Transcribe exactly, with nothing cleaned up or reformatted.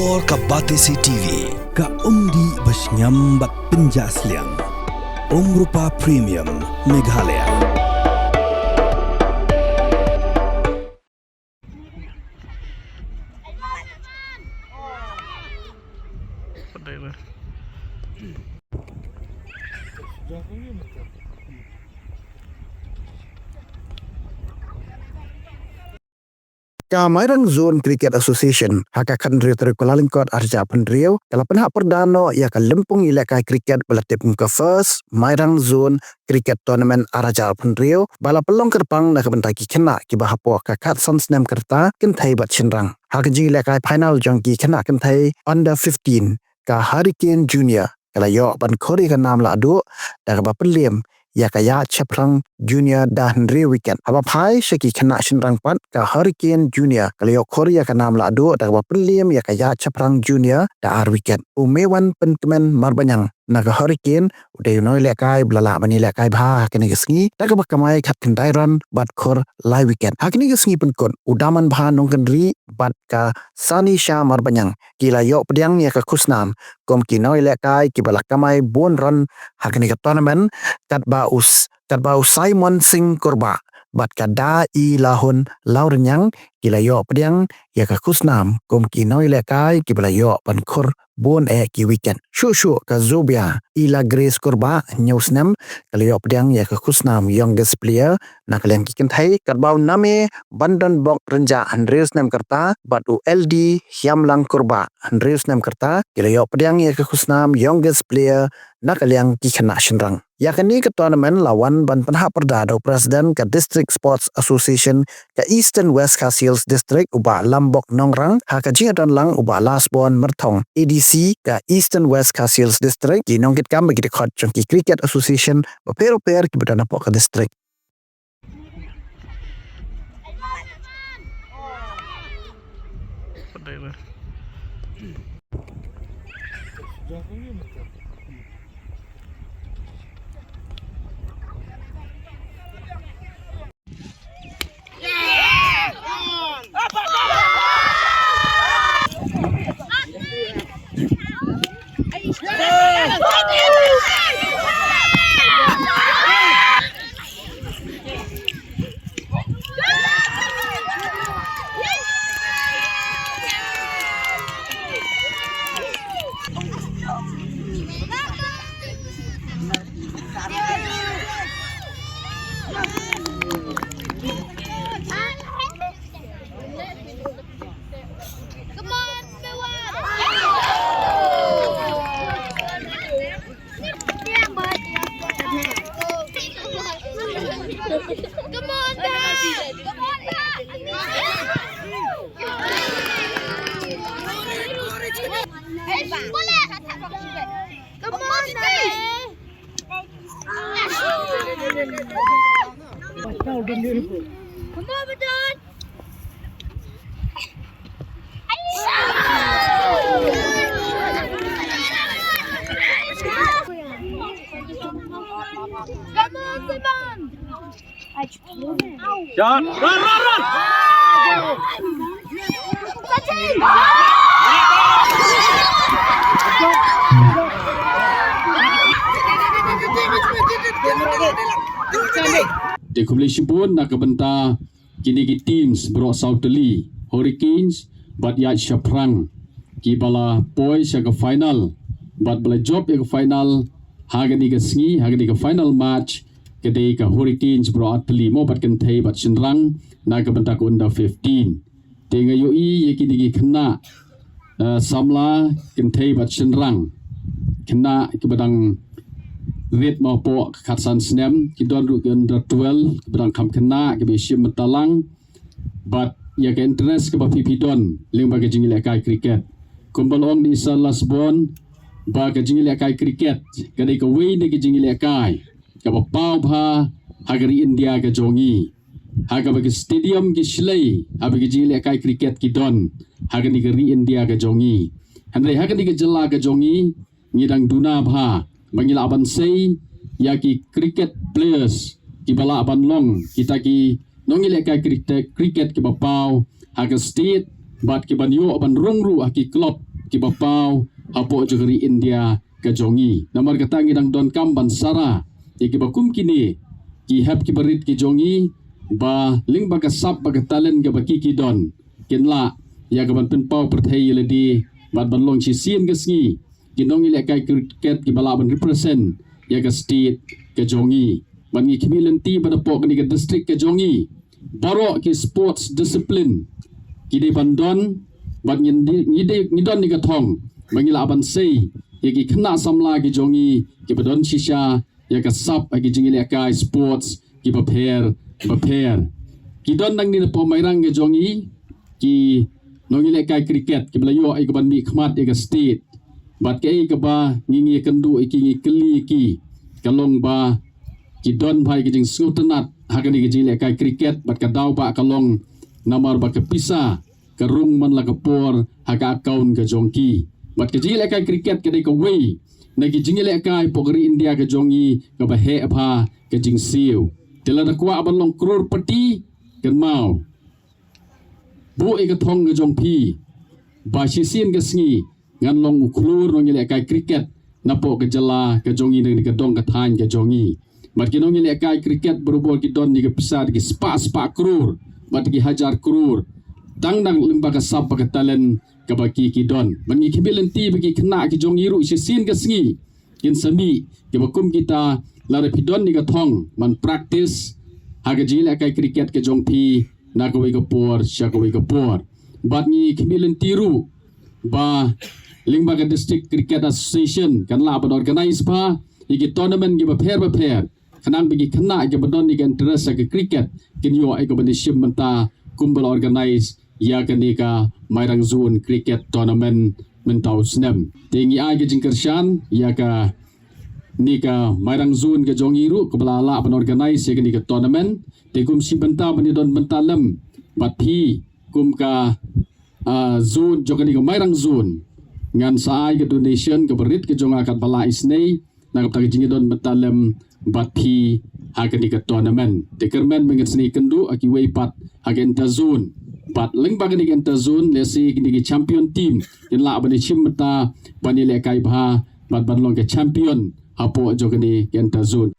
Or ka Batesi T V, ka umdih ba shngiam bad pynjah sliang. Umrupa Premium, Meghalaya. Ka Mairang Zone Cricket Association ha ka khathynriew tarik u Kyllalyngkot arhajar arphew hynriew ka la pynhap pyrda noh ïa ka lympung ïalehkai cricket ba la tip kum ka First Mairang Zone Cricket Tournament arhajar arphew hynriew ba la pynlong kyrpang na ka bynta ki khynnah kiba hapoh ka khatsan snem ka rta, kynthei bad shynrang. Ha ka jingïalehkai final jong ki khynnah kynthei under fifteen, ka Hurricane Junior ka la ïoh ban khur ïa ka nam lahduh da kaba pynliem ïa ka Ïaid Shaphrang Junior da hynriew wicket. Haba phai sha ki khynnah shynrang pat, ka Hurricane Junior ka la ïoh khur ïa ka nam lahduh da kaba pynliem ïa ka Ïaid Shaphrang Junior da ar wicket. U Mewan Pynkmen Marbaniang na ka Hurricane u dei u nongïalehkai ba la lah ban ïalehkai bha ha kane ka sngi da kaba kamai khatkhyndai run bad khur lai wicket. Ha kane ka sngi pynkut, u Damanbha Nongkynrih bad ka Sanisha Marbaniang ki la ïoh pdiang ïa ka khusnam kum ki nongïalehkai kiba la kamai bun run ha kane ka tournament, katba u s-, katba u Simon Singh Kurbah bad ka Da I Lahun Lawrniang ki la ïoh pdiang ïa ka khusnam kum ki nongïalehkai kiba la ïoh ban khur bun eh ki wicket. Shuh shuh ka Zubia Ila Grace Kurbah, hynñiew snem, ka la ïoh pdiang ïa ka khusnam Youngest Player na ka liang ki kynthei, katba u Name Bandonbok Rynjah, hynriew snem ka rta, bad u L D Hiamlang Kurbah, hynriew snem ka rta, ki la ïoh pdiang ïa ka khusnam Youngest Player na ka liang ki khynnah shynrang. Ïa kane ka tournament la wan ban pynhap pyrda da u President ka District Sports Association ka Eastern West Khasi Hills District, u Bah Lambok Nongrang, ha ka jingïadon lang u Bah Lasbon Myrthong, A D C ka Eastern West Khasi Hills District, ki nongkitkam bad ki dkhot jong ki Cricket Association bapher bapher kiba don hapoh ka district. Come on, Noah! Come on, Dad! Come on, Dad! Come on, Dad! Come on, Dad! Come on, Simon! Shot. Run, run, run! Te khublei shibun na ka bynta kine ki teams baroh saw tylli, Hurricanes bad Ïaid Shaphrang, kiba la poi sha ka final bad ba la jop ïa ka final ha kane ka sngi, ha kane ka final match, ka dei ka Hurricanes baroh ar tylli mo, bad kynthei bad shynrang na ka bynta ka under fifteen. Te nga ïohi ïa kine ki khynnah, eh, samla, kynthei bad shynrang, khynnah kiba dang rit mo hapoh ka khatsan snem, ki don ruh ki under twelve kiba dang kham khynnah, kiba ïashim bynta lang bad ïa ka interest kaba phi phi don lyngba ka jingïalehkai cricket. Kumba la ong da i Sir Lasbon ba ka jingïalehkai cricket ka dei kawei na ka jingïalehkai kaba paw bha ha ka ri India ka jong ngi, ha kaba ki stadium ki shlei haba ki jingïalehkai cricket ki don ha kane ka ri India ka jong ngi. Hynrei ha kane ka jylla ka jong ngi, ngi dang duna bha ba ngi lah ban sei ïa ki cricket players kiba lah ban long kita ki nongïalehkai cricket, cricket kiba paw ha ka state bad kiban ïoh ban rung ruh ha ki club kiba paw hapoh jong ka ri India ka jong ngi. Namar kata ngi dang donkam ban sara ïa kiba kum kine ki hep kiba rit ki jong ngi, ba lyngba ka sap bad ka talent kaba ki ki don, kin lah ïa ka ban pynpaw pyrthei ïa lade bad ban long shisien ka sngi ki nongïalehkai cricket kiba lah ban represent ïa ka state ka jong ngi. Bad ngi khmih lynti ba napoh kane ka district ka jong ngi, baroh ki sports discipline ki dei ban don, bad ngi dei, ngi dei, ngi don ïa ka thong ba ngi lah ban sei ïa ki khynnah samla ki jong ngi kiba don shisha ïa ka sap ha ki jingïalehkai sports kiba pher bapher. Ki don nangne napoh Mairang ka jong ngi ki nongïalehkai cricket kiba la ïoh ïa ka ban mihkhmat ïa ka state. Bad kaei kaba ngi, ngi ïakynduh ïa ki, ngi kylli ïa ki, ka long ba ki don bha ïa ka jingsngewtynnat ha kane ka jingïalehkai cricket, bad ka daw ba ka long namar ba ka pisa ka rung man la ka por ha ka account ka jong ki. Bad ka jingïalehkai cricket ka dei kawei na ki jingïalehkai hapoh ka ri India ka jong ngi kaba heh bha ka jingsiew. Te lada kwah ban long crorepati, kynmaw, buh ïa ka thong ka jong phi ba shisien ka sngi ngan long u khlur nongïalehkai cricket napoh ka jylla ka jong ngi, na ka dong ka thaiñ ka jong ngi. Bad ki nongïalehkai cricket barabor ki don ïa ka pisa da ki spah spah klur bad da ki hajar klur, tang na lyngba ka sap bad ka talent kaba ki ki don. Bad ngi khmih lynti ba ki khynnah ki jong ngi ruh shisien ka sngi kin sa mih kiba kum kita, lada phi don ïa ka thong ban practice ha ka jingïalehkai cricket ka jong phi na kawei ka por sha kawei ka por. Bad ngi khmih lynti ruh ba lyngba ka District Cricket Association kan lah ban organise bha ïa ki tournament kiba pher bapher, khnang ba ki khynnah kiba don ïa ka interest ha ka cricket kin ïoh ïa ka ban ïashim bynta kumba la organise ïa kane ka Mairang Zone Cricket Tournament mynta u snem. Te ngi ai ka jingkyrshan ïa kane ka Mairang Zone ka jong ngi ruh kaba la lah ban organise ïa kane ka tournament. Te kum shi bynta ban ïadon bynta lem bad phi kum ka, ah, zone jong kane ka Mairang Zone, ngan sa ai ka donation kaba rit ka jong nga katba lah isynei na ka bynta ka jingïadon bynta lem bad phi ha kane ka tournament. Te kyrmen ba ngan sa ïakynduh ïa kiwei pat ha ka inter zone. Bad lyngba kane ka inter zone, lehse kine ki champion team kin lah ban ïashim bynta ban ïalehkai bha bad ban long ka champion hapoh jong kane ka inter zone.